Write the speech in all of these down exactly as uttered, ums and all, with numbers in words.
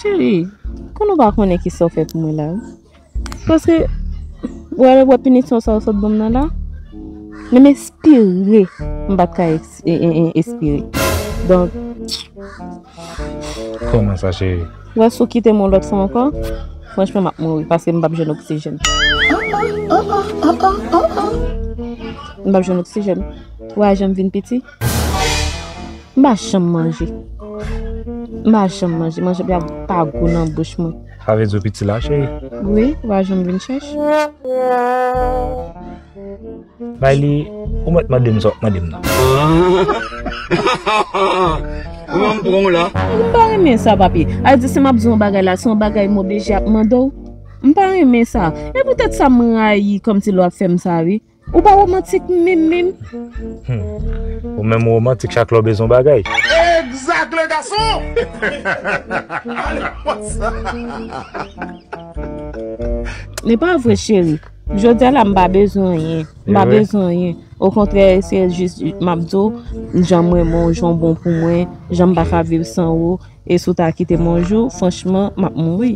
Cheri, konnen w pa konnen kisa w fè pou mwen la, wi. Paske, w wè, w wè pinisyon sa w sot ban m nan la, menm espere m pa t ka eks- e- e- e- espere. Donk, Kòman sa, cheri? Wè, si w kite m yon lòt fwa ankò, franchman, m ap mouri, paske m p ap jwenn oksijèn. M p ap jwenn oksijèn. Wè, jan m vin piti. M pa janm manje. M pa janm manje. Manje pa, pa gou nan bouch mwen. Sa vle di w piti la, cheri? Wi, wè, jan m vin chèch. Bay li, ou mèt mande m sa w ap mande m nan. Ou wè m pran w la. M pa renmen sa, papi. A di, si m ap di yon bagay la, se yon bagay m oblije ap mande w. M pa renmen sa. E poutèt sa m rayi kòmsi lè w ap fè m sa, wi. Ou pa womantik menm, menm. Hmm. Ou menm womantik chak lè w bezwen yon bagay. Exact, le garçon! Allez, what's up? Li pa vre, cheri. Jodi a la, m pa bezwen anyen. M pa bezwen anyen. Okontrè, se jis, m ap di w, jan m renmen w, jan w bon pou mwen, jan m pa ka viv san ou, e si w ta kite m yon jou, franchman, m ap mouri.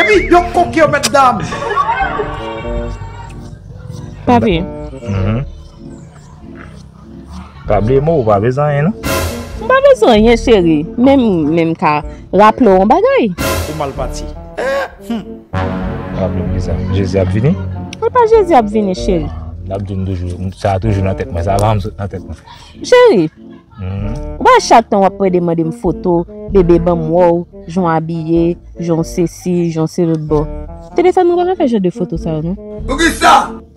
Epi, yo koke yo, mèt dam! Papi. Mhm. Pa bliye mo, ou pa bezwen anyen, non? M pa bezwen anyen, cheri. Menm, menm ka raple w yon bagay. Ou mal pati. Eh, hmm. Raple m kisa? Jezi ap vini? E pa Jezi ap vini, cheri. L ap di m toujou, sa toujou nan tèt mwen, sa pa janm sot nan tèt mwen. Cheri, mhm, ou pa chak tan w ap pede mande m foto, bebe ban m wè w, jan w abiye, jan w sesi, jan w se lòt bò. Telefòn mwen pa ka fè jan de foto sa yo, non. Poukisa?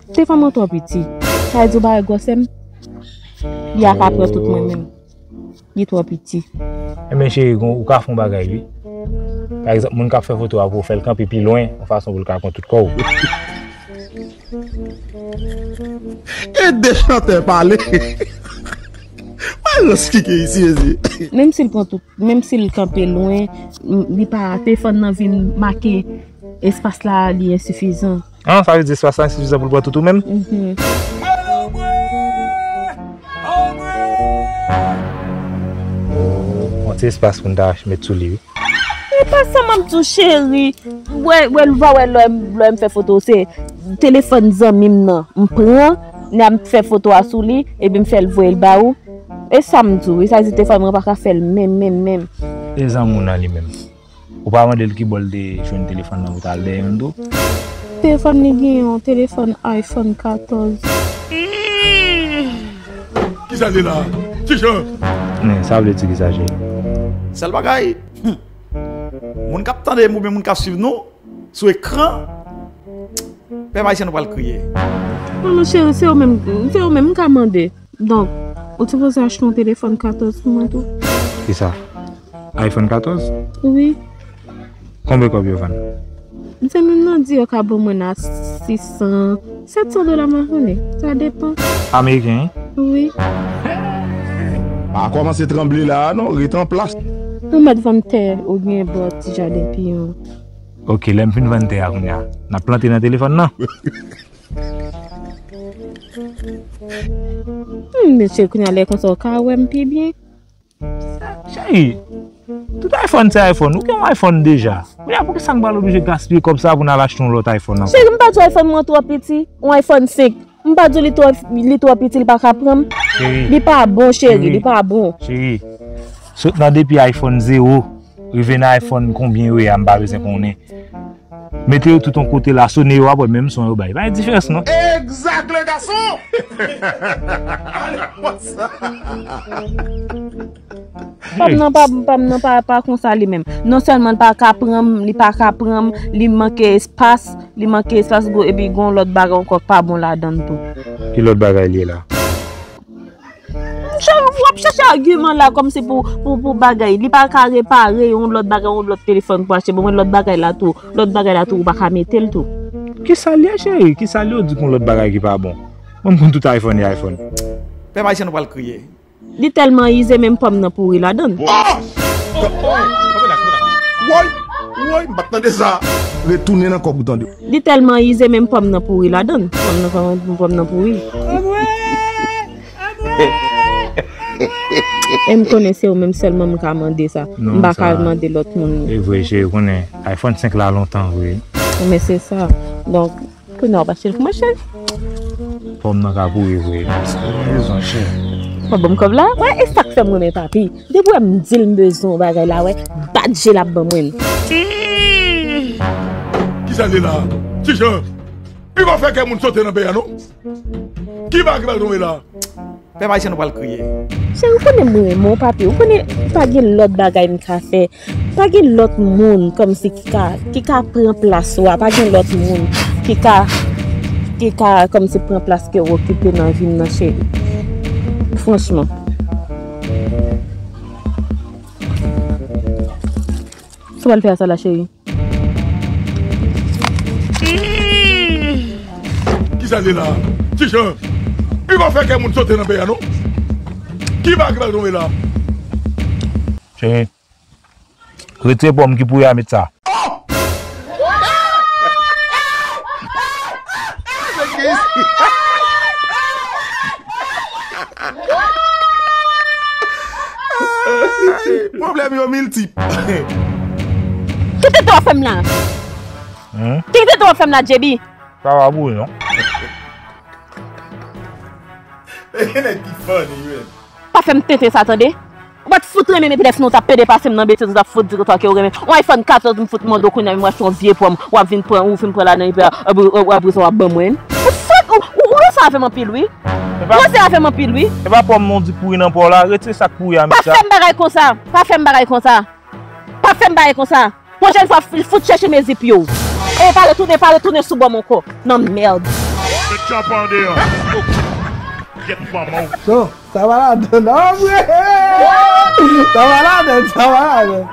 Telefòn mwen twò piti. Sa vle di w pa wè gwosè m? Li a ka pran tout mwen menm. Li twò piti. Enben, cheri, gon- ou ka fè yon bagay, wi. Pa egzanp, moun k ap fè foto a pou ou, fè l kanpe pi lwen, yon fason pou l ka pran tout kò w. E de chantè pale. Wè lòs ki gen isi, mezye. Menm si l pran tout, menm si l kanpe lwen, m- li pa, telefòn nan vin make espas la, li ensifizan. An, sa vle di espas la ensifizan pou l pran tout ou menm? Mhm. Oh, yon ti espas pou n ta met sou li, wi. E pa sa m ap di w, cheri. Wè, wè, l va wè lè m, lè m fè foto, se telefòn zanmi m nan. M pran, n ap fè foto a sou li, epi m fè l voye l ba ou. E sa m di w, wi, sa vle di telefòn mwen pa ka fè l menm, menm, menm. E zanmi w nan li menm? Ou pa mande l ki bò l te jwenn telefòn nan pou t al dèyè m tou? Telefòn li gen yon telefòn iPhone katòz. Kisa l ye la? Chicha! Men, sa vle di kisa, cheri? Sèl bagay, hmm, moun k ap tande m oubyen moun k ap swiv nou sou ekran, pèp ayisyen nou pral kriye. Non, non, cheri, se ou menm, se ou menm m ka mande. Donk, ou sipoze achte yon telefòn katòz pou mwen tou. Kisa? iPhone katòz? Wi. Konbyen kòb yo vann? Zanmi m nan di yo ka ban mwen nan sis san, sèt san dola, m pa konnen. Sa depan. Ameriken, wi? Wi. Pa kòmanse tranble la a non, ret an plas. Ou mèt vann tè oubyen bò ti jaden piyon. Ok, lè m fin vann tè a kounye a, n ap plante nan telefòn nan. Hmm, mesye, kounye a lè konsa w ka wè m pi byen. Cheri, tout iPhone se iPhone. Ou gen yon iPhone deja. Kounye a poukisa n pral oblije gaspiye kòb sa pou n al achte yon lòt iPhone ankò? Cheri, m pa di w iPhone mwen twò piti. Yon iPhone senk. M pa di w li twò, li twò piti, li pa ka pran m. Cheri. Li pa bon, cheri, li pa bon. Cheri, sot nan depi iPhone zewo, rive nan iPhone konbyen yo ye a, m pa bezwen konnen. Mete yo tout yon kote la, sone yo, w ap wè menm son yo bay. Pa gen diferans non. Exact, le garçon! Pa m nan, pa, pa m nan, pa, pa konsa li menm. Non sèlman li pa ka pran m, li pa ka pran m, li manke espas, li manke espas, go, epi gon lòt bagay ankò k pa bon ladan l tou. Ki lòt bagay li ye la? Cheri, w ap chèche agiman la kòmsi pou, pou, pou bagay. Li pa ka repare yon lòt bagay, yon lòt telefòn pou achte. Bon, men lòt bagay la tou, lòt bagay la tou, ou pa ka mete l tou. Kisa l ye, cheri? Kisa l ye? Ou di gon lòt bagay ki pa bon. Mwen, m konn tout iPhone e iPhone. Pèp ayisyen nou pral kriye. Li tèlman ize, menm pòm nan pouri ladan l. Woy! Woy! M pa t tande sa. Retounen nan kòk ou tande. Li tèlman ize, menm pòm nan pouri ladan l. Pòm nan, pòm, pòm nan pouri. Anmwe! Anmwe! Anmwe! E m konnen se ou menm sèlman m ka mande sa. M pa ka mande lòt moun. E vre, cheri, ou konnen iPhone senk la lontan vre. Men se sa. Donk, kounye a w pa cheri pou mwen, cheri. Pòm nan ka pouri vre. Ou gen rezon, cheri. Mwen ban m kòb la. Wè, e sa k fè m renmen papi. Depi wè m di l m bezwen yon bagay la, wè, bat je l ap ban mwen l. Kisa l ye la? Ti Jan, li pa fè kè moun sote nan peyi a, non? Ki bagay ki pral tonbe la? Pèp ayisyen nou pral kriye. Cheri, ou konnen mwen renmen w, papi. Ou konnen pa gen lòt bagay m ka fè. Pa gen lòt moun kòmsi ki ka, ki ka pran plas ou a. Pa gen lòt moun ki ka, ki ka kòmsi pran plas ke w okipe nan vi m nan, cheri. Franchman. Sa w pral fè a sa la, cheri? Kisa l ye la? Ti Jan, li pa fè kè moun sote nan peyi a, non? Ki bagay ki pral tonbe la? Cheri, retire pòm ki pouri a, met sa. Pwoblèm yo miltip. Ki tenten w ap fè m la? Hmm? Ki tenten w ap fè m la, J B? Sa va pou ou, non? E gen nèg ki funny, wi. Pa fè m tenten sa, tande. Ou pa t fout renmen men blèf non, w t ap pede pase m nan betiz, ou t ap fout di konsa ke w renmen. Yon iPhone katòz m fout mande w kounye a, m achte yon vye pòm, w ap vin pran, ou fin pran ladan epi w ap, w ap, w ap, w ap, w ap ban mwen. Ou fout, ou, ou, ou ranse avè m anpil, wi. Ou ranse avè m anpil, wi. E pa pòm non di pouri nan pa w la, retire sa k pouri a, pa fè m bagay konsa, pa fè m bagay konsa. Pa fè m bagay konsa. Pwochèn fwa, f-, fout chèche mezi pye w. E pa retounen, pa retounen sou bò m ankò. Nan mèd. Met tchanpan deyò. Gyèt manman w. Non, sa va ladan, non, vre. Sa va ladan, sa va ladan.